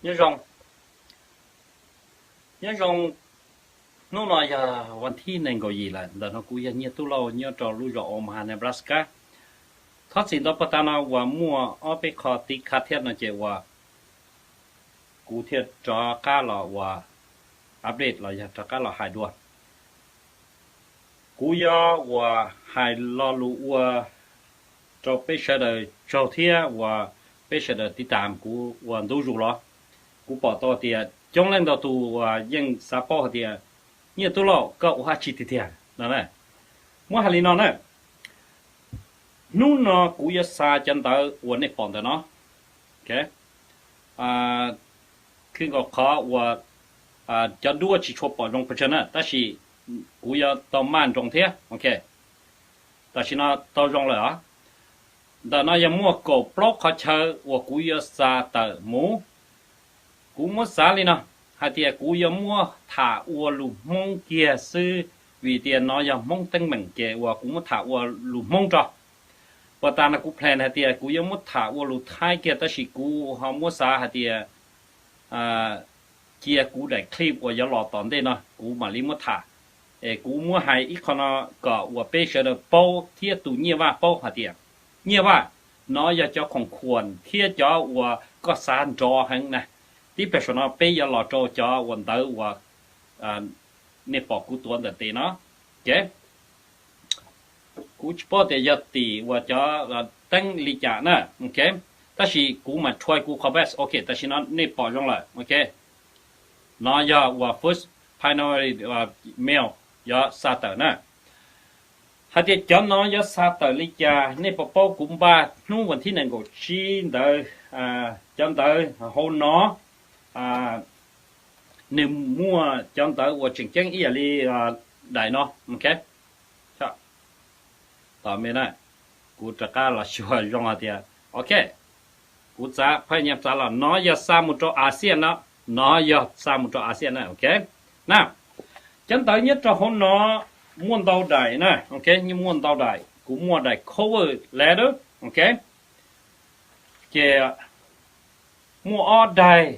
Nyob zoo, nyob zoo. Hnub no yog vas thib nees nkaum yim lawm. Ntawm no kuv yog Nyiaj Tub Lauj nyob rau lub zos Omaha, Nebraska. Thov txim ntau, puag ta no uas muaj ob peb qho tiv khav thiab no ces uas kuv thiaj rov qab los uas update los yog rov qab los hais dua. Kuv yuav uas hais lo lus ua rau peb sawv daws tsaug thiab uas peb sawv daws tiv tam kuv ua ntu zus los. Kuv pom tau tias coob leej ntau tus uas yeej xav paub hais tias, Nyiaj Tub Lauj, koj ua dab tsi tiag tiag no? Muab hais li no na, hnub no kuv yuav xa cov ntawv uas nej pom ntawm no. Khwv nkaus qhov uas cov duab tsis tshua pom zoo pes tsawg na, tab sis kuv yuav tau maj nroos thiab. Ok, tam sim no tau zoo lawm os. Ntawm no yog muaj kaum plaub qhov chaw uas kuv yuav xa tawm mus. Kuv muab xav li no, hais tias kuv yuav muab tham ua lus Hmoob kiag xwb, vim tias no yog Hmoob teeb meem ces uas kuv muab tham ua lus Hmoob rau. Puag ta no kuv plan hais tias kuv yuav muab tham ua lus Thaib kiag, tab sis kuv ho muab xav hais tias cia kuv daim clip uas yuav los tom ntej no kuv mam li muab tham. Es kuv muab hais ib qho no kom uas peb sawv daws paub thiab tus Nyiaj Vaj paub hais tias, Nyiaj Vaj, no yog cov khoom khuam thiab cov uas koj xav nrov heev na. Tib pliag saum no peb yuav los rau cov uas ntawv uas nej pom kuv tuav ntawm tes no. Ok, kuv tsis paub tias yog tim uas cov teeb li cas na. Ok, tab sis kuv mam try kuv qhov best. Ok, tam sim no nej pom zoo lawm. Ok, no yog uas first priority mail yuav xa tawm na. Hais tias cov no yuav xa tawm li cas, nej puas paub? Kuv npaj hnub vas thib nees nkaum tsib ntawd, cov ntawv hauv no nws muaj cov ntawv uas tseem ceeb ib yam li daim no. Ok, tom me na, kuv rov qab los xyuas zoo hais tias, ok, kuv txav phaj nyam txav los no yog xa mus rau ASEAN no, no yog xa mus rau ASEAN na. Ok, na, cov ntawv nyob rau hauv no muaj ntau daim na. Ok, muaj ntau daim, kuv muaj daim cover letter. Ok, ces muaj ob daim.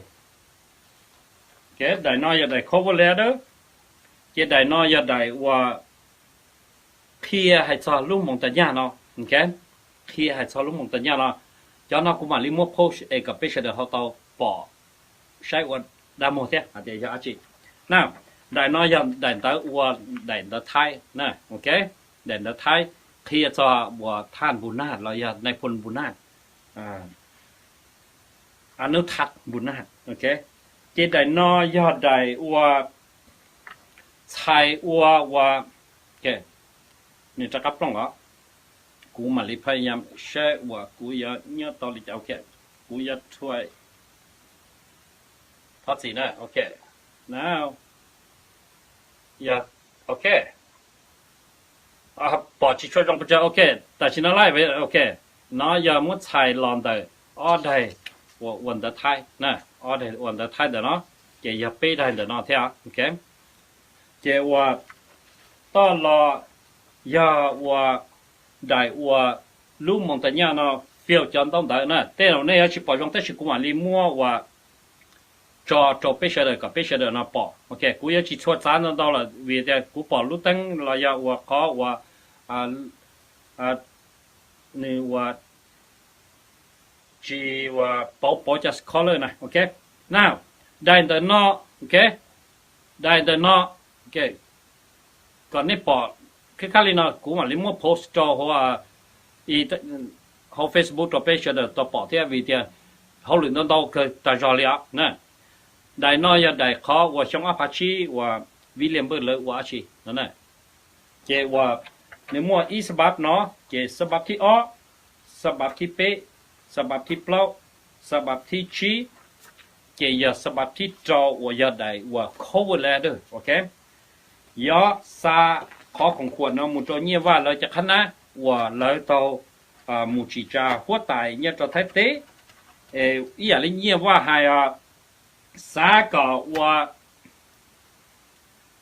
Ok, daim no yog daim cover letter, ces daim no yog daim uas qhia hais txog lub moos tas nyaj no. Ok, qhia hais txog lub moos tas nyaj no. Cov no kuv mam li muab post es kom peb sawv daws ho tau pom saib ua dag muag thiab hais tias yog dab tsi na. Daim no yog daim ntawv ua, daim ntawv Thaib na. Ok, daim ntawv Thaib qhia txog uas thaj npu naj los yog nais phoo npu naj, anub thaj npu naj. Ok, ces daim no yog daim ua txhais ua ua, nws rov qab plooj os. Kuv mam li phaj nyam saib uas kuv yuav nyob tau li cas. Ok, kuv yuav try. Thov txim na. Ok, no, yog, ok, pom tsis tshua zoo pes tsawg. Ok, tam sim no laij, ok, no yog muab txhais los ntawm ob daim uas ua ntawv Thaib na, ob daim ua ntawv Thaib ntawm no, ces yog peb daim ntawm no thiab. Ok, ces uas toj los yog uas daim uas lub moos tas nyaj no, fill cov ntaub ntawv na. Tej zaum nej yuav tsis pom zoo tab sis kuv mam li muab uas tso rau peb sawv daws kom peb sawv daws no pom. Ok, kuv yuav tsis txhua txav ntau ntau lawm vim tias kuv pom lub teeb los yog uas qhov uas nws uas tsis uas pauv pauv cov color na. Ok, na, daim ntawm no. Ok, daim ntawm no. Ok, kom nej pom khib khab li no kuv mam li muab post rau hauv, hauv Facebook rau peb sawv daws tau pom thiab vim tias hauj lwm ntau ntau kawg tas zog li os na. Daim no yog daim qhov uas xyoo ob phav tsib uas William Burr lawv ua dab tsi no na. Ces uas nws muaj ib xab pab no, ces xab pab thib ob, xab pab thib peb, xab pab thib plaub, xab pab thib tsib, ces yog xab pab thib rau uas yog daim uas cover letter. Ok, yog xa qhov khoom khuam no mus rau Nyiaj Vaj lawv cov qhab nab uas lawv tau mus tsim tsa huab tais nyob rau Thaib teb. Ib yam li Nyiaj Vaj hais, xav kom uas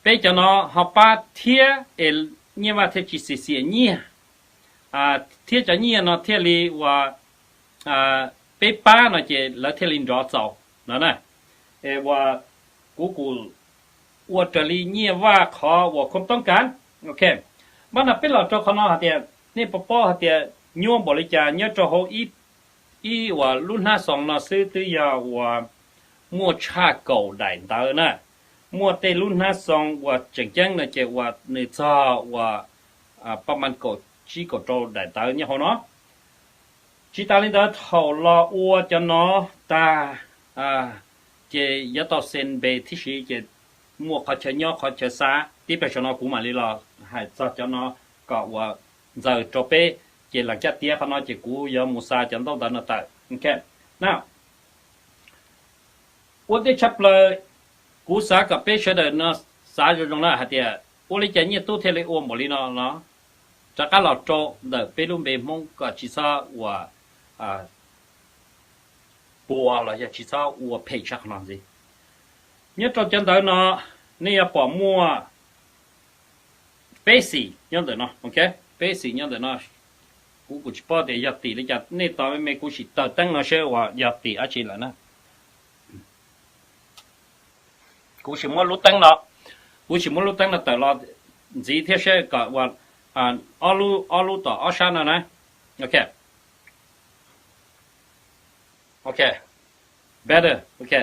peb cov no ho pab thiab es Nyiaj Vaj thiaj tsis xiam xiam nyiaj, thiab cov nyiaj no thiaj li uas peb pab no ces lawv thiaj li nrov txaus no na. Es uas kuv kuj ua raws li Nyiaj Vaj qhov uas khuam toob kas. Ok, npaj no peb los rau qhov no hais tias nej puas paub hais tias nyuaj npaum li cas nyob rau hauv ib, ib uas lub hnab xoo no xwb twb yog uas muaj tshaj kaum daim ntawv na. Muaj tej lub hnab xoo uas tseem ceeb no ces uas nws txog uas paj mas kaum tsib kaum rau daim ntawv nyob hauv no. Tsis tas li ntawd thaum los ua cov no tag, ces yuav tau xee npe tib si ces muaj qhov chaw nyob qhov chaw xa tib pliag saum no kuv mam li los hais txog cov no kom uas ntxaws rau peb. Ces las caj tiab qhov no ces kuv yuav mus xa cov ntaub ntawv no tawm. Ok, na, ua ntej tshaj plaws kuv xav kom peb sawv daws no xav zoo zoo na hais tias ua li cas Nyiaj Tub thiaj li ua npaum li no no, rov qab los rau ntawm peb lub npe Hmoob kom tsis txhob ua puas los yog tsis txhob ua phem tshaj qhov no ntxiv. Nyob rau cov ntawv no nej yuav pom muaj peb xim nyob ntawm no, ok, peb xim nyob ntawm no. Kuv kuj tsis paub tias yog tim li cas, nej tos me me kuv sim taws teeb no seb uas yog tim dab tsi lawm na. Kuv sim muab lub teeb no, kuv sim muab lub teeb no tawm los ntxiv thiab seb kom ua ob lub, ob lub tom ob sab no na. Ok, ok, better, ok.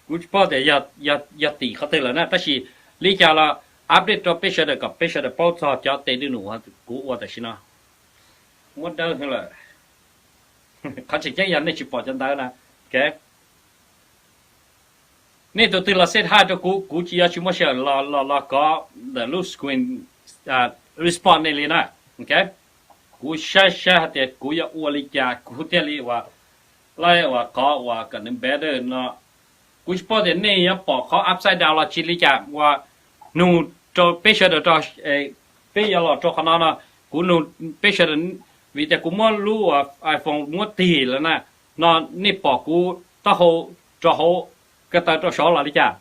Kuv tsis paub tias yog tim qhov twg lawm na, tab sis li cas los update rau peb sawv daws kom peb sawv daws paub txog cov tes dej num kuv ua tam sim no. Muab dawb lawm, qhov tseem ceeb yog nej tsis pom cov ntawv na. Ok, nej tus twg los say hi rau kuv, kuv tsis, yuav tsis muaj sij hawm los, los, los kov ntawm lub screen respond nej li na. Ok, kuv saib saib hais tias kuv yuav ua li cas kuv thiaj li uas, li uas kov uas kom nws better no. Kuv tsis paub tias nej yuav pom qhov upside down los tsis li cas uas nug rau peb sawv daws rau, peb yuav los rau qhov no no, kuv nug peb sawv daws, vim tias kuv muab lub uas iPhone muab tig lawm na, no nej pom kuv taub hau rau hauv ko taw rau saud los li cas?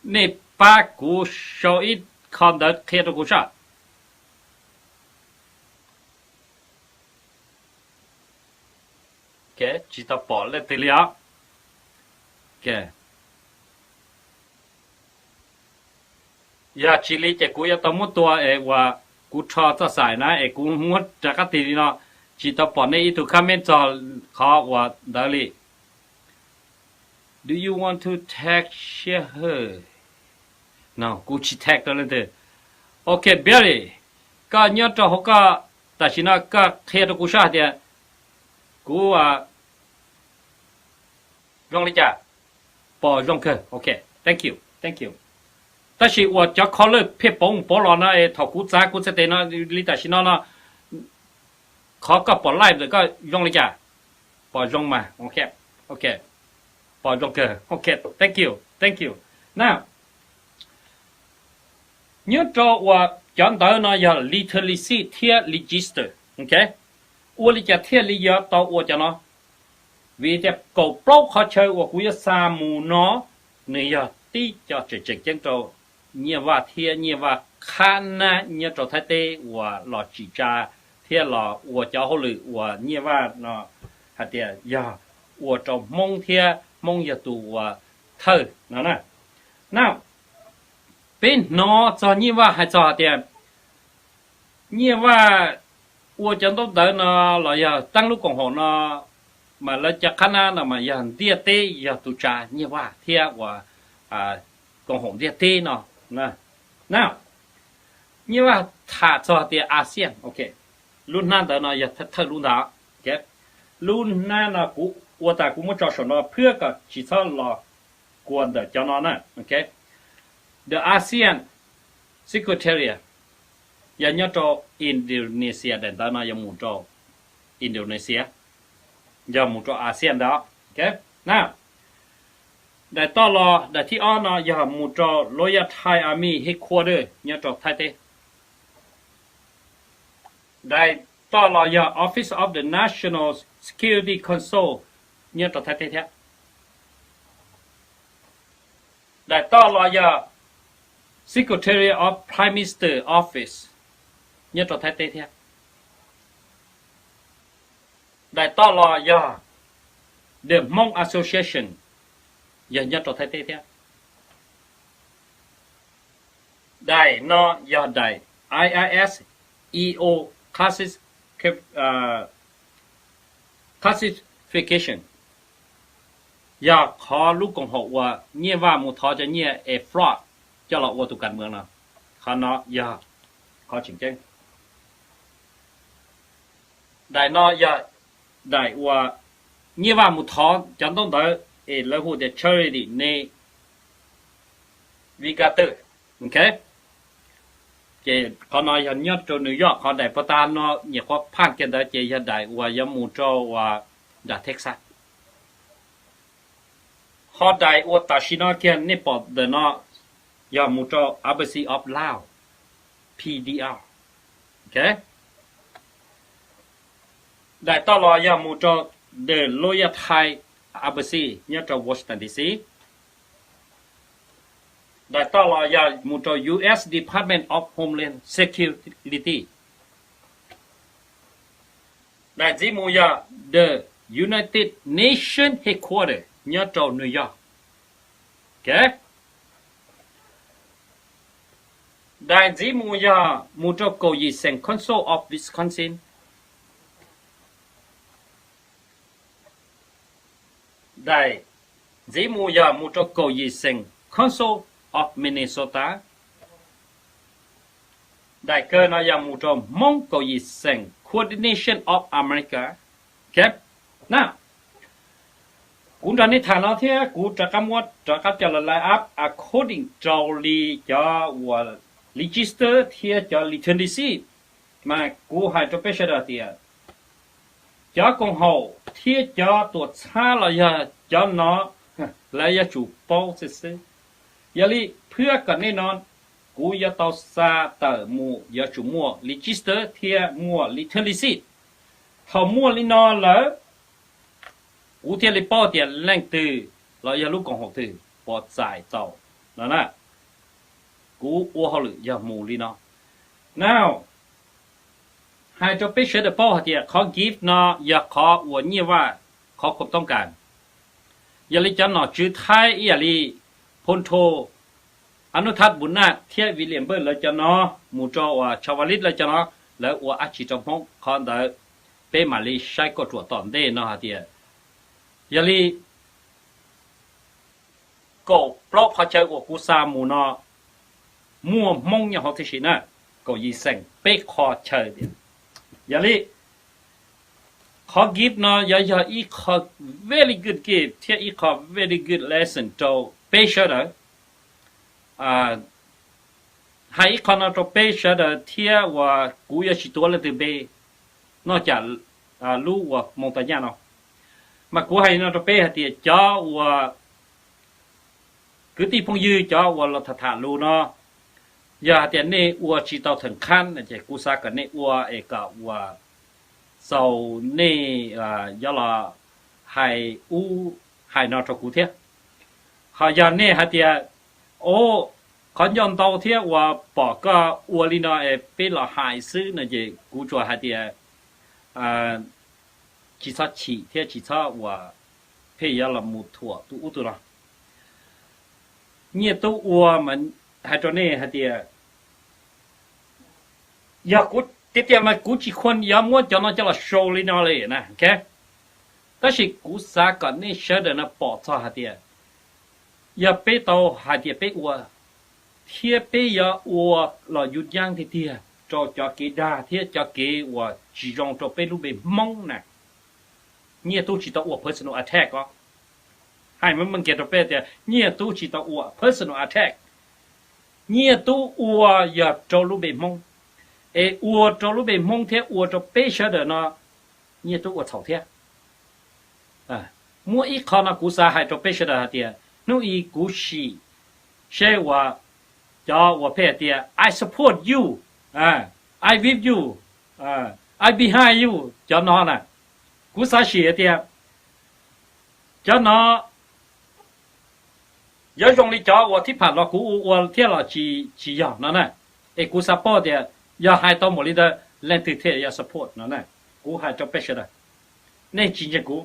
Nej pab kuv sau ib qho ntawv qhia rau kuv saib. Ok, tsis tau pom leej twg li os. Ok, yog tsis li ces kuv yuav tau muab tua es uas kuv rho txoj xaim na es kuv muab rov qab tig li no. Tsis tau pom nej ib tug comment txog qhov uas ntawd li. Do you want to tag Siab Hawj? No, kuv tsis tag rau leej twg. Ok, Barry, koj nyob rau hauv koj tam sim no koj qhia rau kuv saib hais tias kuv zoo li cas? Pom zoo kawg. Ok, thank you, thank you. Tab sis uas cov color pheej pauv mus pauv los no es thaum kuv txav kuv txhais tes no li tam sim no no, qhov koj pom live ntawm koj zoo li cas? Pom zoo mas. Ok, ok, pom zoo kawg. Ok, thank you, thank you. Na, nyob rau uas cov ntawv no yog literacy thiab register. Ok, ua li cas thiaj li yuav tau ua cov no? Vim tias kaum plaub qhov chaw uas kuv yuav xa mus no, nws yog tib co tseem tseem ceeb rau Nyiaj Vaj thiab Nyiaj Vaj qhab nab nyob rau Thaib teb uas los tsim tsa thiab los ua cov hauj lwm uas Nyiaj Vaj no hais tias yog ua rau Hmoob thiab Hmoob yog tus uas thawj no na. Na, peb hnov txog Nyiaj Vaj hais txog hais tias Nyiaj Vaj ua cov ntaub ntawv no los yog teeb lub koom haum no, mas lawv cov qhab nab no mas yog ntiaj teb yog tus tsa Nyiaj Vaj thiab uas koom haum ntiaj teb no. Na, Nyiaj Vaj tham txog tias ASEAN, ok, lub hnab ntawd no yog thawj lub ntawd. Lub hnab no kuv ua tas kuv muab tso saum no phwb kom tsis txhob los kua ntawm cov no na. Ok, the ASEAN Secretariat yog nyob rau Indonesia, daim ntawv no yog mus rau Indonesia, yog mus rau ASEAN ntawd. Ok, na, daim toj los daim thib ob no yog mus rau Royal Thai Army Headquarter nyob rau Thaib teb. Daim toj los yog Office of the National Security Council nyob rau Thaib teb thiab. Daim toj los yog Secretary of Prime Minister Office nyob rau Thaib teb thiab. Daim toj los yog the Hmong Association yog nyob rau Thaib teb thiab. Daim no yog daim I R S E O classic, classification, yog qhov lub koom haum uas Nyiaj Vaj mus thov cov nyiaj es fraud coj los ua tus kas mees no. Qhov no yog qhov tseem ceeb. Daim no yog daim uas Nyiaj Vaj mus thov cov ntaub ntawv es lawv hu tias charity navigator. Ces qhov no yog nyob rau New York, qhov daim pov tas no nyuam qhuav phaj kiag ntawd ces yog daim uas yuav mus rau uas nram Texas. Ho daim uas tam sim no kiag nej pom ntawm no yog mus rau Embassy of Laos, P D L. Daim toj los yog mus rau the Royal Thai Embassy nyob rau Washington D C. Daim toj los yog mus rau U S Department of Homeland Security. Daim ntxiv mus yog the United Nations Headquarters nyob rau New York. Daim ntxiv mus yog mus rau kaum yim xeem Council of Wisconsin. Daim ntxiv mus yog mus rau kaum yim xeem Council of Minnesota. Daim kawg no yog mus rau Hmoob kaum yim xeem Coordination of America. Na, kuv nrog nej tham no thiab kuv rov qab muab rov qab coj los line up according rau li cov uas register thiab cov legitimacy. Mas kuv hais rau peb sawv daws tias cov koom haum thiab cov tuam txhab los yog cov no lawv yuav tsum paub xwb xwb. Yog li phwb kom nej no kuv yuav tau xa tawm mus yuav tsum muaj register thiab muaj legitimacy. Thaum muaj li no lawm kuv thiaj li paub tias leej twg los yog lub koom haum twg puas txais tau no na. Kuv ua hauj lwm yog mus li no. Now, hais rau peb sawv daws paub hais tias qhov gift no yog qhov uas Nyiaj Vaj qhov khuam toob kas. Yog li cov nom tswv Thaib ib yam li Phoo Thoo, Anuthad Bunnag thiab William Burke lawv cov no, mus rau uas Chavaliz lawv cov no, lawv ua dab tsi rau Hmoob qhov ntawd peb mam li saib kauj ruam tom ntej no hais tias yog li kaum plaub qhov chaw uas kuv xa mus no muaj Hmoob nyob hauv tib si na, kaum yim xeem peb qho chaw tias. Yog li qhov gift no yuav yog ib qho very good gift thiab ib qho very good lesson rau peb sawv daws. Hais ib qho no rau peb sawv daws thiab uas kuv yuav tsis tuav leej twg npe noj cam lub uas moos tas nyaj no. Mas kuv hais no rau peb hais tias cov uas kwv tij phooj ywg cov uas los tham tham lus no, yog hais tias nej ua tsis tau theem khab ces kuv xav kom nej ua es kom uas txaus nej yuav los hais ub hais no rau kuv thiab. Ho yog nej hais tias, o, qhov ncauj ntau thiab uas pom koj ua li no es peb los hais xwb no ces kuv tsuas hais tias tsis txhob chim thiab tsis txhob uas pheej yuav los mus thuam tus ub tus no. Nyiaj Tub ua mas hais rau nej hais tias, yog kuv tiag tiag mas kuv tsis khuam yuav muab cov no coj los show li no li na. Tab sis kuv xav kom nej sawv daws no pom txog hais tias yog peb tau hais tias peb ua thiab peb yuav ua los yus yeej tiag tiag rau cov kev dag thiab cov kev uas tsis zoo rau peb lub npe Hmoob na. Nyiaj Tub tsis tau ua personal attack os. Hais meej meej kiag rau peb tias Nyiaj Tub tsis tau ua personal attack. Nyiaj Tub ua yog rau lub npe Hmoob, es ua rau lub npe Hmoob thiab ua rau peb sawv daws no Nyiaj Tub ua txhaum thiab. Muaj ib qho no kuv xav hais rau peb sawv daws hais tias hnub i kuv sim seb uas cov uas pheej hais tias I support you, I with you, I behind you, cov no na, kuv xav sim hais tias cov no yuav zoo li cov uas thib pham los kuv ua ua thiab los tsis yog no na. Es kuv xav paub tias yog hais tau npaum li ntawd leej twg thiaj yuav support no na. Kuv hais rau peb sawv daws, nej tsis ntseeg kuv,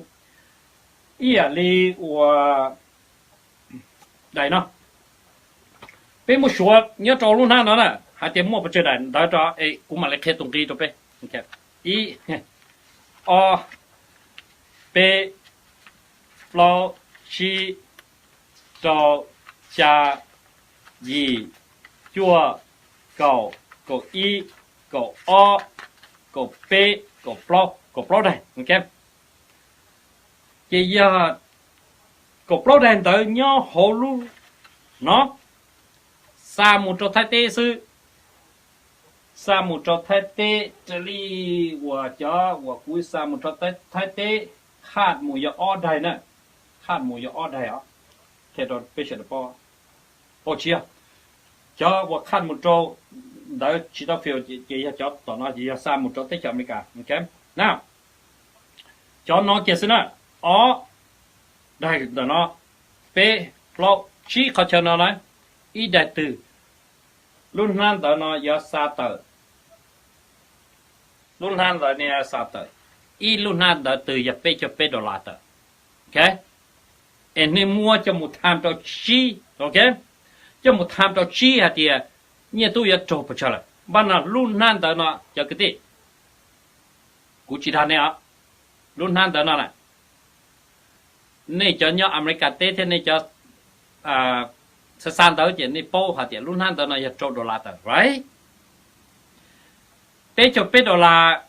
ib yam li uas daim no. Peb muab suav nyob rau lub hnab no na, hais tias muaj pes tsawg daim ntawv rau, kuv mam li qhia tus nqi rau peb. Ib, ob, peb, plaub, tsib, rau, xya, yim, cuaj, kaum, kaum ib, kaum ob, kaum peb, kaum plaub, kaum plaub daim. Ces yog kaum plaub daim ntawv nyob hauv lub no, xa mus rau Thaib teb xwb. Xa mus rau Thaib teb raws li uas cov uas kuv xa mus rau Thaib teb, khaj mus yog ob daim na, khaj mus yog ob daim os. Qhia rau peb sawv daws paub, paub tsis yog? Cov uas khaj mus rau ntawv tsis tau fail ces yog cov tom no ces yog xa mus rau teb chaws Amelikas. Na, cov no kiag xwb na, ob daim ntawm no, peb, plaub, tsib qhov chaw no na, ib daim twg, lub hnab ntawv no yuav xa tawm, lub hnab ntawv no xa tawm, ib lub hnab ntawv twg yog peb caug peb dollar tawm. Es nej muab coj mus tham rau tsib, coj mus tham rau tsib hais tias nyiaj tub yuav raug pes tsawg lawm. Npaj no lub hnab ntawv no cov kwv tij, kuv tsis dag nej os, lub hnab ntawv no na, nej cov nyob Amelikas teb thiab nej cov xa xa ntawv ces nej paub hais tias lub hnab ntawv no yog rau dollar tawm, right? Peb caug peb dollar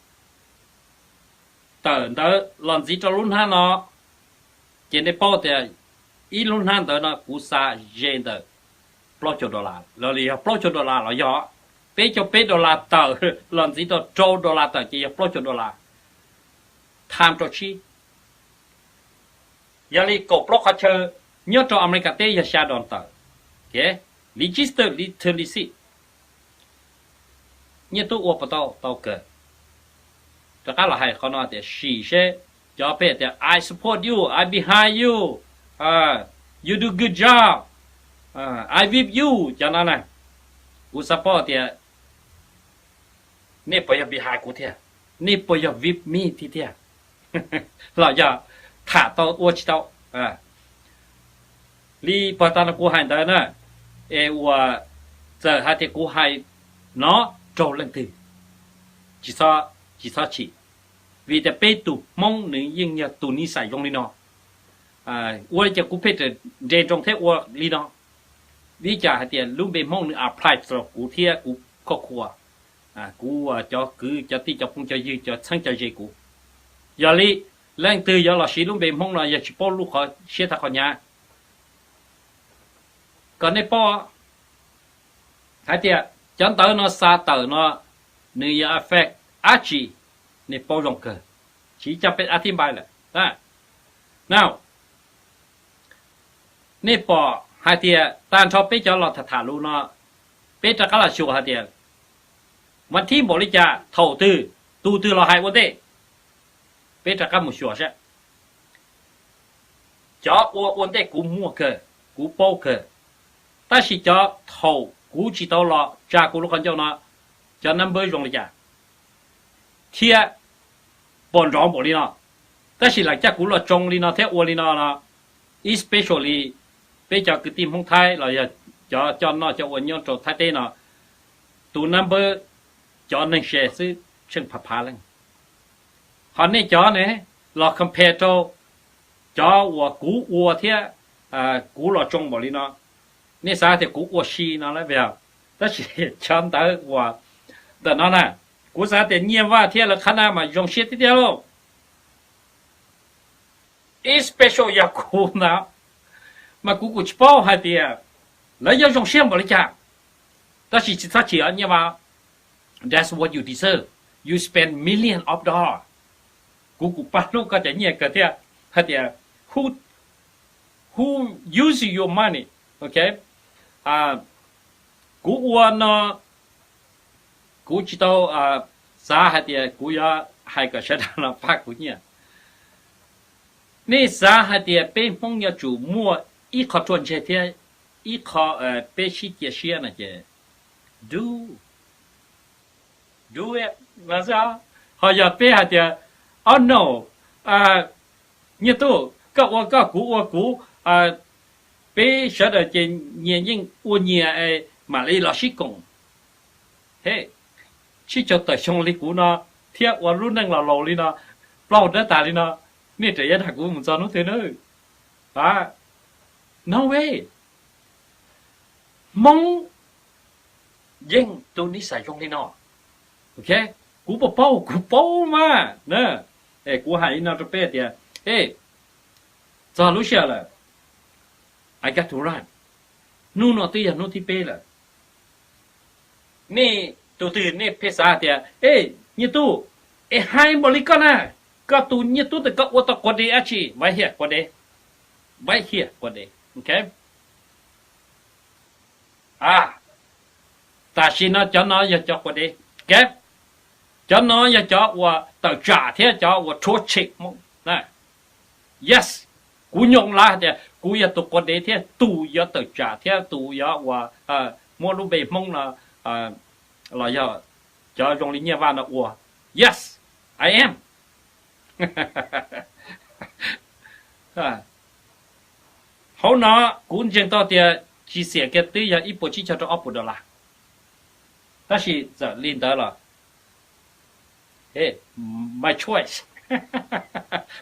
tawm ntawd los ntxiv rau lub hnab no, ces nej paub tias ib lub hnab ntawv no kuv xa ze ntawm plaub caug dollar los li yog plaub caug dollar los yog peb caug peb dollar tawm los ntxiv rau rau dollar tawm ces yog plaub caug dollar times rau tsib. Yog li kaum plaub qhov chaw nyob rau Amelikas teb yog xya dollar tawm. Register li twg li xij, nyiaj tub ua puas tau? Tau kawg. Rov qab los hais qhov no tias sim seb, cov peb tias I support you, I behind you, you do good job, I with you, cov no na, kuv xav paub tias nej puas yog behind kuv thiab, nej puas yog with me thiab thiab, los yog tham tau ua tsis tau. Li puag ta no kuv hais ntawd na, es uas txawm hais tias kuv hais no raug leej twg, tsis txhob chim, vim tias peb tus Hmoob nws yeej yog tus nij xais zoo li no. Ua li cas kuv pheej nres nroos thiab ua li no? Vim li cas hais tias lub npe Hmoob nws apply rau kuv thiab kuv khoj khua, kuv cov kwv cov tij cov phooj cov ywg cov txheeb cov ze kuv. Yog li leej twg yuav los siv lub npe Hmoob no yog tsis paub lub qhov siab thab qhov hnyav. Kom nej paub hais tias cov ntawv no xa tawm no nws yuav affect dab tsi, nej paub zoo kawg, tsis coj peb a thib npai lawm. Now, nej pom hais tias tag nrho peb cov los tham tham lus no, peb rov qab los xyuas hais tias mas thib npaum li cas thaum twg, tus twg los hais ua ntej, peb rov qab mus xyuas saib. Cov ua ua ntej kuv muaj kawg, kuv paub kawg, tab sis cov thaum kuv tsis tau los tsa kuv lub qhov ncauj no, cov number zoo li cas thiab pom nrov npaum li no, tab sis lam coj kuv los tsoo li no thiab ua li no no, especially peb cov kwv tij Hmoob Thaib los yog cov coj noj coj ua nyob rau Thaib teb no, tus number cov neeg share xwb tsheej phav phav leej. Ho nej cov ne, los compare rau cov uas kuv ua thiab kuv los tsoo npaum li no, nej xav tias kuv ua si no las, tab sis cov ntawv uas ntawm no na, kuv xav tias Nyiaj Vaj thiab lawv qhab na mas zoo siab tiag tiag lauj. Especially yog kuv ntawd, mas kuv kuj tsis paub hais tias lawv yuav zoo siab npaum li cas. Tab sis tsis txhob chim os Nyiaj Vaj, that's what you deserve. You spend million of dollar. Kuv kuj pab hlub koj cov nyiaj kawg thiab hais tias who, who use your money, ok? Kuv ua no, kuv tsis tau xav hais tias kuv yuav hais kom sawv daws los pab kuv nyiaj. Nej xav hais tias peb Hmoob yuav tsum muaj ib qho ruaj ntseg thiab ib qho peb sib cia siab no ces, do, do it. Ho yog peb hais tias, oh no, Nyiaj Tub, koj ua koj, kuv ua kuv, Peb sawv daws ces nyias yeej ua nyias mam li los sib koom. He, tsib caug tawm xyoo li kuv no thiab ua lub neej los laus li no, plaub dawb tas li no, nej tseem yuav dag kuv mus txog hnub twg na? A, no way. Hmoob yeej tus nij xais zoo li no. Ok, kuv puas paub? Kuv paub mas na. Kuv hais li no rau peb tias, e, txog lub sij hawm lawm, I got to run. Hnub no twb yog hnub thib peb lawm. Nej tus twg nej pheej xav tias, e, Nyiaj Tub, es hais npaum li koj na, koj tus Nyiaj Tub ntawm koj ua tau quav dev dab tsi? Right here, quav dev. Right here, quav dev. Ok. A, tam sim no cov no yog cov quav dev. Ok, cov no yog cov uas tawm tsam thiab cov uas rhuav tshem Hmoob. Yes, kuv nyoo lav hais tias kuv yog tus quav dev thiab tus yuav tawm tsam thiab tus yuav uas muab lub npe Hmoob no los yog cov zoo li Nyiaj Vaj no ua. Yes, I am. Hauv no kuv ntseeg tau tias tsis xiam kiag twb yog ib puas tsib caug rau ob puas dollar, tab sis txawm li ntawd los, my choice,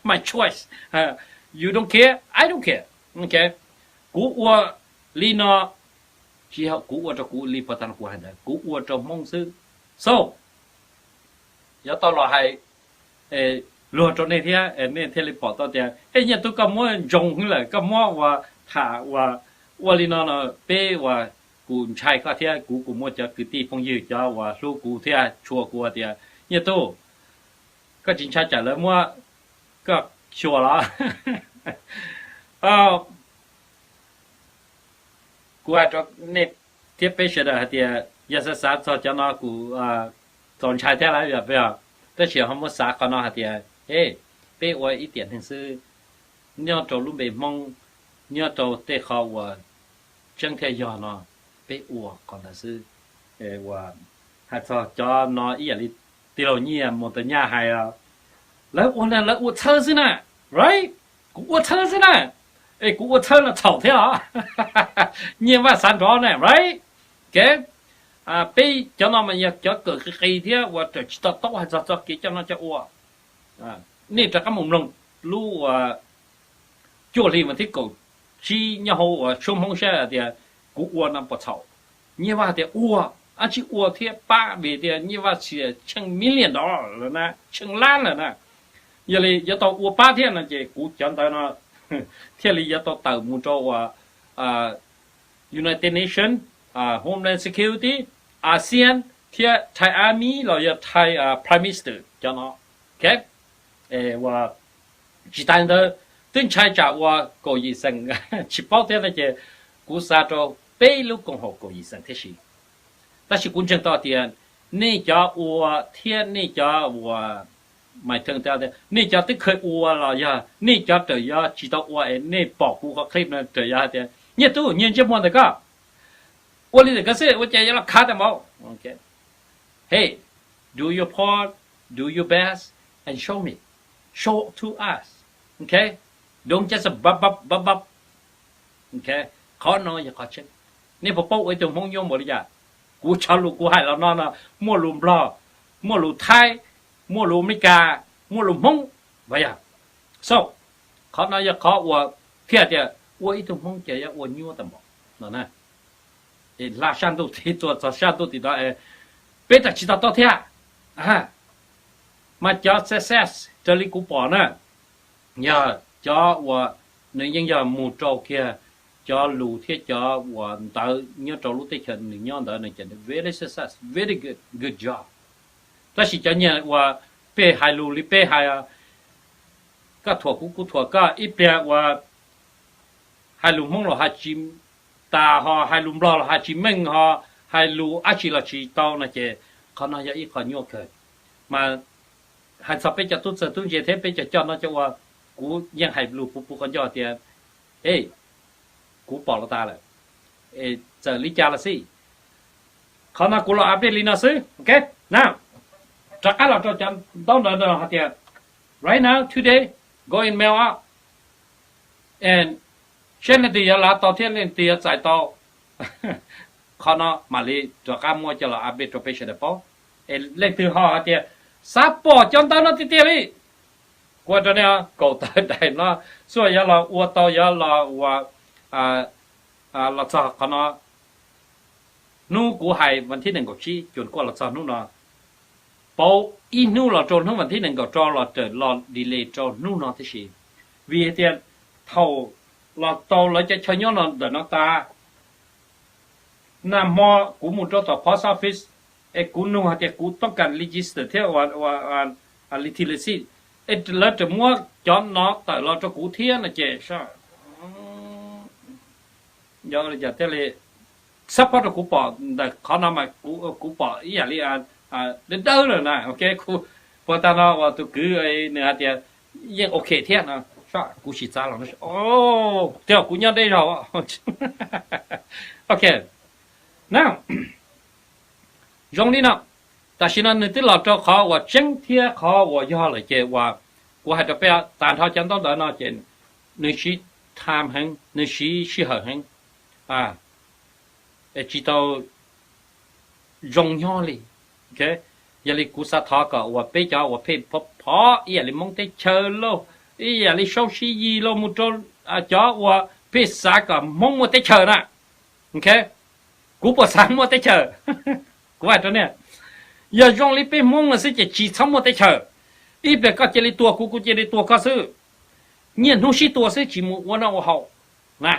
my choice. You don't care, I don't care. Ok, kuv ua li no, tsis yog kuv ua rau kuv li puag ta no kuv hais ntawd, kuv ua rau Hmoob xwb. So, yuav tau los hais luag rau nej thiab, nej thiaj li pom tau tias, e, Nyiaj Tub, koj muab ntsoov hwv lawm, koj muab uas tham uas ua li no no, peb uas, kuv ntshai koj thiab kuv, kuv muaj cov kwv tij phooj ywg cov uas hlub kuv thiab tshua kuv tias, Nyiaj Tub, koj tsis ntshai tsam lawv muab koj xyuas los? Kuv hais rau nej thiab peb sawv daws hais tias yog xav xav txog cov no kuv txaus ntshai thiab lawm, tab sis ho muab xav qhov no hais tias, e, peb ua ib tiam neeg xwb, nyob rau lub npe Hmoob, nyob rau tej qhov uas tseeb thiaj yog no, peb ua qhov ntawd xwb. Hais txog cov no ib yam li tij laug Nyiaj Mus Tais Nyaj hais, lawv ua na, lawv ua txhawb xwb na, right? Kuv ua txhawb xwb na, es kuv ua txhawb no txhaum thiab os. Nyiaj Vaj xav nrov na, right? Ok, peb cov no mas yog cov kawm qis qis thiab uas raws tsis to taub hais txog txoj kev coj noj coj ua. Nej rov qab mus mloog lub uas cuaj hli vas thib kaum tsib nyob hauv uas Suab Hmoob saib tias kuv ua no puas txhaum. Nyiaj Vaj tias ua, ab tsi ua thiab pab vim tias Nyiaj Vaj xiam tsheej million dollar lawm na, tsheej lab lawm na. Yog li yuav tau ua pab thiab no ces kuv cov ntawd no thiaj li yuav tau tawm mus rau uas United Nations, Homeland Security, ASEAN thiab Thai Army los yog Thai Prime Minister cov no. Ok, uas tsis tas li ntawd, twb ntshai tsam uas kaum yim xeem tsis paub thiab no ces kuv xa rau peb lub koom haum kaum yim xeem thiab si. Tab sis kuv ntseeg tau tias nej cov ua thiab nej cov uas, mais theej tias nej cov twb kheev ua los yog nej cov raws yog tsis tau ua es nej pom kuv qhov clip no raws yog hais tias, Nyiaj Tub, nyiag ntsiab muag ntawm koj, ua li ntawm koj xwb ua cas yuav los khav tau npaum. Hey, do your part, do your best and show me, show to us. Ok, don't just bab bab bab bab. Ok, qhov no yog qhov tseeb. Nej puas paub ua ib tug Hmoob nyuaj npaum li cas? Kuv cov lus kuv hais los no no, muaj lus Nplog, muaj lus Thaib, muaj lus Amelikas, muaj lus Hmoob. Yog, so, qhov no yog qhov uas thiaj tias ua ib tug Hmoob ces yuav ua nyuaj tau npaum no na. Hla saj ntuj tim tuaj txog saj ntuj tim no, peb tseem tsis to taub thiab. Mas cov success raws li kuv pom na, yog cov uas nws yeej yog mus rau kiag cov lus thiab cov uas ntawv nyob rau lub teb chaws nws nyob ntawd no ces very success, very good, good job. Tab sis cov nyias uas peb hais lus li peb hais, koj thuam kuv kuv thuam koj, ib pliag uas hais lus Hmoob los hais tsis tas ho, hais lus Nplog los hais tsis meej ho, hais lus dab tsi los tsis tau no ces qhov no yog ib qho nyuaj kawg. Mas hais txog peb cov tub txawg tub ntse thiab peb cov coj noj coj ua, kuv yeej hais lus puv puv qhov ncauj tias, e, kuv pom los tas lawm, txawm li cas los xij. Qhov no kuv los update li no xwb, ok. Now, rov qab los rau cov ntaub ntawv no hais tias, right now, today, go and mail out and Seb leej twg yuav lav tau thiab leej twg yuav txais tau. Qhov no mam li rov qab muab coj los update rau peb sawv daws paub. Es leej twg ho hais tias xav pom cov ntawv no tiag tiag li, kuv hais rau nej, kaum tawm daim no xwb yuav los ua tau, yuav los ua, los txog qhov no. Hnub kuv hais vas thib nees nkaum tsib cuag kuj los txog hnub no, pauv ib hnub los rau hnub vas thib nees nkaum rau los raws los delay rau hnub no tib si. Vim hais tias thaum los tau lawv cov chaw nyob no ntawm no tas, nag hmo kuv mus rau tom post office, es kuv nug hais tias kuv toob kas register thiab ua li ti li xij, es lawv tseem muab cov no tawm los rau kuv thiab no ces xab phob rau kuv pom ntawm qhov no mas kuv pom ib yam li dawb dawb lawm na. Ok, kuv puag ta no uas tus kwv nws hais tias yeej ok thiab no, kuv sim txav los no, thiab kuv nyob deb zog. Ok, na, zoo li no, tam sim no nws twb los rau qhov uas tseeb thiab qhov uas yog lawm ces uas kuv hais rau peb, tag nrho cov ntaub ntawv no ces nws siv time heev, nws siv sij hawm heev, tsis tau zoo nyob li. Yog li kuv xav thov kom uas peb cov uas phem phov ib yam li Hmoob teb chaws lauj, ib yam li Saub Siv Yis lauj, mus rau cov uas phem xav kom Hmoob muaj teb chaws na. Kuv puas xav muaj teb chaws? Kuv hais rau nej, yog zoo li peb Hmoob no xwb ces tsis txhob muaj teb chaws. Ib pliag koj cia li tua kuv, kuv cia li tua koj xwb. Niaj hnub sib tua xwb tsis mus ua noj ua haus na.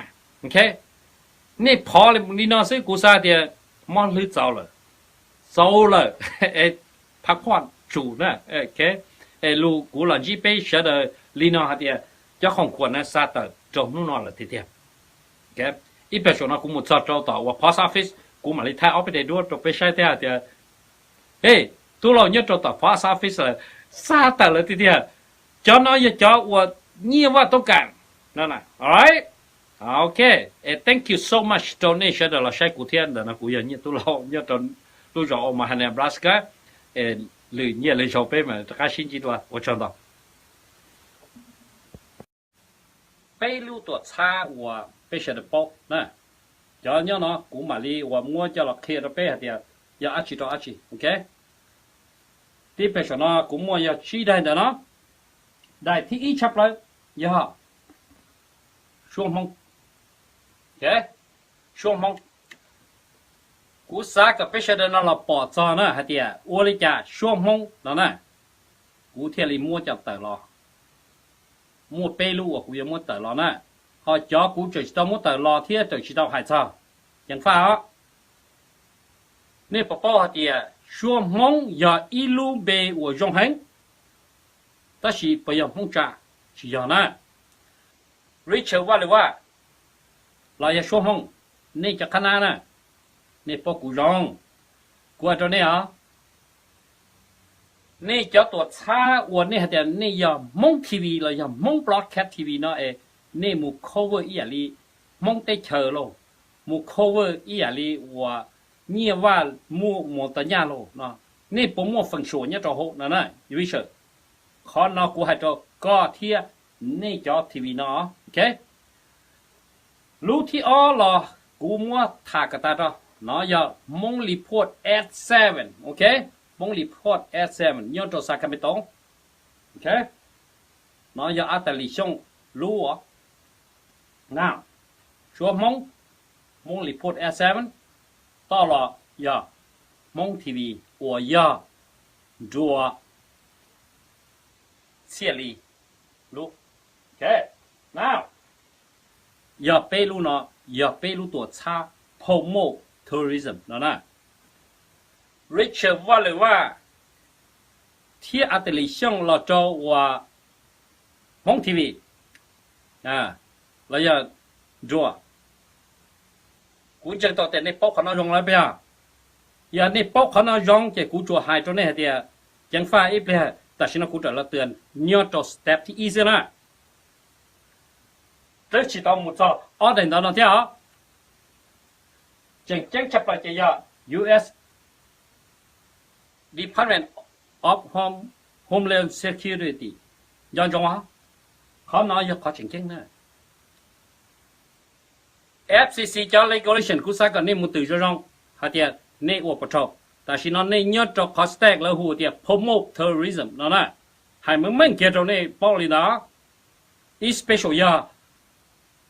Nej phov li no xwb kuv xav tias mob hlwb txaus lawm, txaus lawm, es phav phooj tsum na. Es lus kuv los ntsib peb sawv daws li no hais tias cov khoom khuam na xa tawm rau hnub no lawm tiag tiag. Ib pliag saum no kuv mus txog rau tom uas post office, kuv mam li thaij ob peb daim duab rau peb saib thiab hais tias, hej, tub laug, nyob rau tom post office lawm, xa tawm lawm tiag tiag. Cov no yog cov uas Nyiaj Vaj toob kas. Alright, ok, thank you so much rau nej sawv daws los saib kuv thiab. Ntawm no kuv yog Nyiaj Tub Laug nyob rau lub zos Omaha, Nebraska. Lwm nyiaj lwm zaus peb mam rov qab sib ntsib dua, ua tsaug ntau. Peb lub tuam txhab uas peb sawv daws paub na, cov nyob no kuv mam li uas muab coj los qhia rau peb hais tias yog dab tsi rau dab tsi, ok. Tib pliag saum no kuv muaj yog tsib daim ntawm no. Daim thib ib tshaj plaws yog suab Hmoob. Suab Hmoob, kuv xav kom peb sawv daws no los pom txog na hais tias ua li cas suab Hmoob no na, kuv thiaj li muab coj tawm los. Muaj peb lub uas kuv yuav muab tawm los na, ho cov kuv tseem tsis tau muab tawm los thiab tseem tsis tau hais txog, ceev faj os. Nej puas paub hais tias suab Hmoob yog ib lub npe uas zoo heev, tab sis puas yog Hmoob tsa? Tsis yog na. Richard Vaj Lwm Vaj los yog suab Hmoob, nej cov qhab nab na, nej paub kuv zoo. Kuv hais rau nej os, nej cov tuam txhab uas nej hais tias nej yog Hmoob T V los yog Hmoob Broadcast T V no es, nej mus cover ib yam li Hmoob teb chaws lauj, mus cover ib yam li uas Nyiaj Vaj muaj mus tau nyaj lauj no, nej puas muaj feem xyuam nyob rau hauv no na? Richard, qhov no kuv hais rau koj thiab nej cov T V no, ok. Lub thib ob los kuv muab tham kom tas rau, no yog Hmoob Report at seven, ok. Hmoob Report at seven nyob rau Sacramento, ok. No yog Ab Tais Lis Xyooj lub, suab Hmoob, Hmoob Report at seven, toj los yog Hmoob T V uas yog Nruas Txhiaj Lis lub. Yog peb lub no, yog peb lub tuam txhab promote tourism no na. Richard Vaj Lwm Vaj thiab Ab Tais Lis Xyooj los rau uas Hmoob T V los yog Nruas. Kuv ntseeg tau tias nej paub qhov no zoo lawm puas yog? Yog nej paub qhov no zoo ces kuv tsuas hais rau nej hais tias, ceev faj ib pliag tam sim no kuv rawm los twb nyob rau step thib ib xwb na. Twb tsis tau mus txog ob daim ntawd no thiab os. Tseem ceeb tshaj plaws ces yog U S Department of Home, Homeland Security. Nco ntsoov os, qhov no yog qhov tseem ceeb na. F C C cov regulation kuv xav kom nej mus twm zoo zoo hais tias nej ua puas raug. Tam sim no nej nyob rau qhov state lawv hu tias promote terrorism no na. Hais meej meej kiag rau nej paub li ntawd. Ib special yog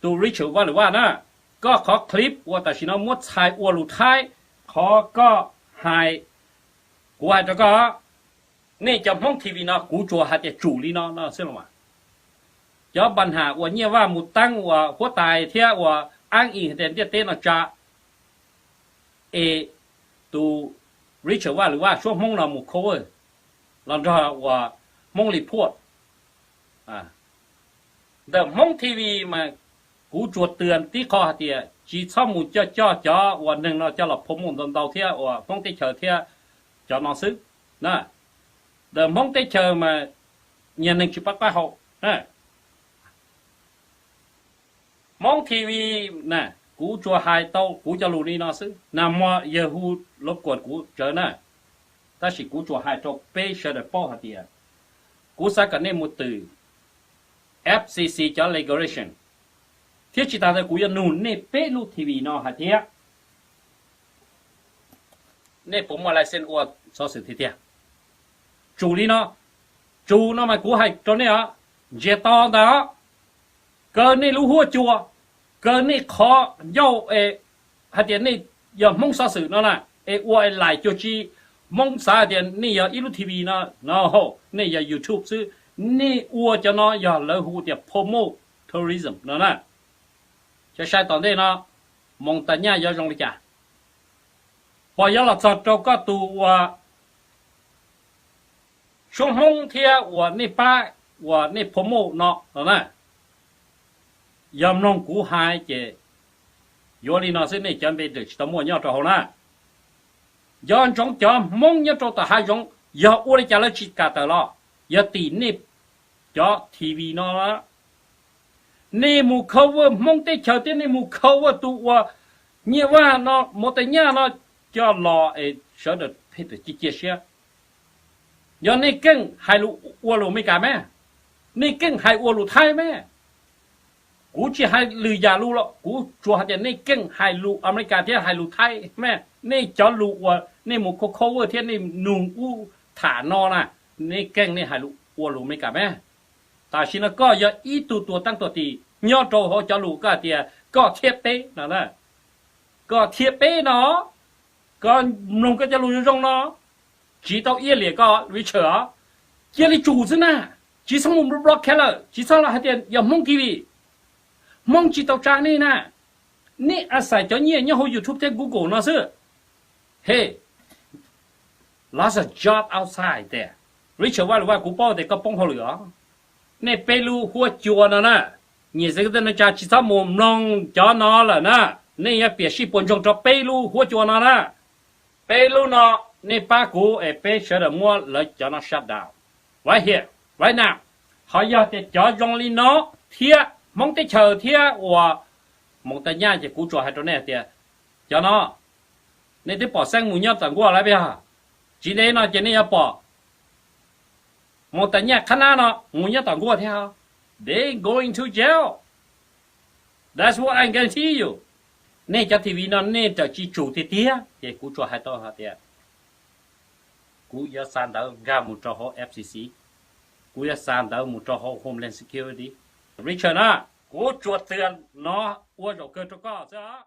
tus Richard Vaj Lwm Vaj na, koj qhov clip uas tam sim no muab txhais ua lus Thaib, qhov koj hais, kuv hais rau koj, nej cov Hmoob T V no kuv tsuas hais tias tsum li no no xwb los mas. Cov npa nham uas Nyiaj Vaj mus teeb uas huab tais thiab uas ab ib hais tias ntiaj teb no tsa, es tus Richard Vaj Lwm Vaj suab Hmoob no mus cover los nrog uas Hmoob Report. Ntawm Hmoob T V mas kuv tsuas tws tib qho hais tias tsis txhob mus coj coj cov uas neeg no coj los promote ntau ntau thiab uas Hmoob teb chaws thiab cov no xwb na. Ntawm Hmoob teb chaws mas nyias neeg tsis paub qab hau. Hmoob T V na, kuv tsuas hais tau kuv cov lus li no xwb, nag hmo yawg hu lov kuas kuv tsawv na, tab sis kuv tsuas hais rau peb sawv daws paub hais tias kuv xav kom nej mus twm F C C cov regulation, thiab tsis tas ntawd kuv yuav nug nej peb lub T V no hais tias nej puas muaj license ua xov xwm tiag tiag. Tsum li no, tsum no mas kuv hais rau nej os, ntsiag to ntag, kaw nej lub huab cua, kaw nej qhov ncauj es hais tias nej yog Hmoob xov xwm no na, es ua es laim cuag tsi Hmoob xav hais tias nej yog ib lub T V no, no, nej yog YouTube xwb, nej ua cov no yog lawv hu tias promote terrorism no na. Cov sai tom ntej no, Moos Tas Nyaj yuav zoo li cas? Pom yuav los txog rau koj tus uas suab Hmoob thiab uas nej pab uas nej promote no los na, yog mloog kuv hais ces yuav li no xwb, nej cov npe tsis tau muaj nyob rau hauv na. Nco ntsoov cov Hmoob nyob rau tom hav zoov, yog ua li cas lawv tsis kam tawm los, yog tim nej cov T V no. Nej mus cover Hmoob teb chaws thiab nej mus cover tus uas Nyiaj Vaj no, Moos Tas Nyaj no, coj los es sawv daws pheej tawm cia cia siab. Yog nej keej hais lus ua lus Amelikas me, nej keej hais ua lus Thaib me. Kuv tsis hais lwm yam lus los kuv tsuas hais tias nej keej hais lus Amelikas thiab hais lus Thaib me. Nej cov lus uas nej mus cover thiab nej nug ub tham no na, nej keej nej hais lus ua lus Amelikas me. Tam sim no koj yog ib tug tuag teeb tuag tim nyob rau hauv cov lus koj hais tias koj thiab peb no na. Koj thiab peb no, koj mloog koj cov lus zoo zoo no, tsis tau iab liam koj Richard os. Cia li tsum xwb na, tsis txhob mus block kiag lawm, tsis txhob los hais tias yog Hmoob T V. Hmoob tsis tau tsa nej na, nej a xais cov nyiaj nyob hauv YouTube thiab Google no xwb. Hey, lots of job outside there. Richard Vaj Lwm Vaj, kuv paub tias koj poob hauj lwm os. Nej peb lub huab cua no na, nyiam xev tej no tsa tsis txhob mus mloog cov no lawm na. Nej yuav piam sij puas ntsoog rau peb lub huab cua no na. Peb lub no nej pab kuv es peb sawv daws muab lawv cov no shut down right here, right now. Ho yog tias cov zoo li no thiab Hmoob teb chaws thiab uas Moos Tas Nyaj ces kuv tsuas hais rau nej hais tias cov no nej twb pom xeeb mus nyob tom nkuaj lawm yog, tsis ntev no ces nej yuav pom Moos Tas Nyaj qhab nab no mus nyob tom nkuaj thiab. They going to jail. That's what I guarantee you. Nej cov T V no nej raws tsis tsum tiag tiag ces kuv tsuas hais tau hais tias kuv yuav xa ntawv nkag mus rau hauv F C C, kuv yuav xa ntawv mus rau hauv Homeland Security. Richard na, kuv tsuas txia no ua zaum kawg rau koj xwb.